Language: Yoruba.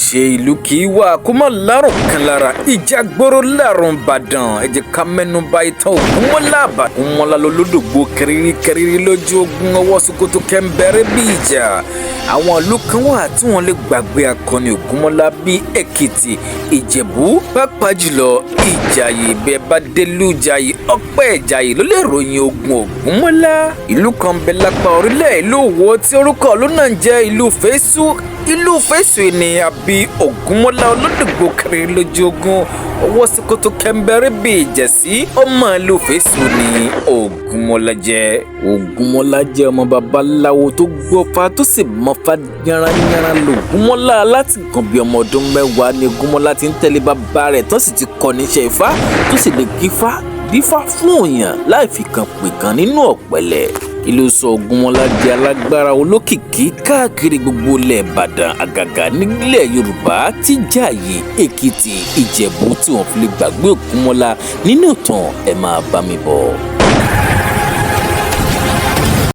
Ṣe ìlú kì í wà kó má lárùn kan lára? Ìjà gbòòrò lárùn Ìbàdàn. Ẹ jẹ́ ká mẹ́nu bà ìtàn Ògúnmọ́lá. Ògúnmọ́lá lolódògbò kẹrìírí kẹrìírí lójú ogun, ọwọ́ ṣòkòtò kẹ́ńbẹ̀rẹ̀ bí ìjà. Àwọn ìlú kan wà tí wọ́n lè gbàgbé akọni Ògúnmọ́lá bíi Èkìtì, Ìjẹ̀bú, pàápàá jùlọ Ìjàyè. Bẹ́ẹ̀ bá délùú Ìjàyè, ọ̀pẹ́ Ìjàyè ló lè ròyìn ogun Ògúnmọ́lá. Ìlú kan bẹ lápá orílẹ̀ ìlú Òwò tí orúkọ ìlú náà ń jẹ́ ìlú Fésù. Ìlú Fésù ni àbí Ògúnmọ́lá olódògbò kiri lójú ogun, ọwọ́ ṣòkòtò kẹ́ńbẹ̀rẹ̀ bí ìjẹ̀sí. Ọmọ ìlú Fésù ni Ògúnmọ́lá jẹ́. Ògúnmọ́lá jẹ́ ọmọ babaláwo tó gbọ́fá tó sì mọ́fá yánnayànna lògúnmọ́lá. Láti nǹkan bí ọmọ ọdún 10 ni Ògúnmọ́lá ti ń tẹ̀lé bàbá rẹ̀, tó sì ti kọ́ níṣẹ́ Ifá, tó sì lè kífá dífá fún òyàn láì fi kan pè kan nínú ọ̀pẹ̀lẹ̀. Kí ló sọ Ògúnmọ́lá di alágbára olókìkí káàkiri gbogbo ilẹ̀ Ìbàdàn, àgàgà nílẹ̀ Yorùbá, tí Jàyè, Èkìtì, Ìjẹ̀bú tí wọ́n fi lè gbàgbé Ògúnmọ́lá nínú ìtàn? Ẹ máa bá mi bọ̀.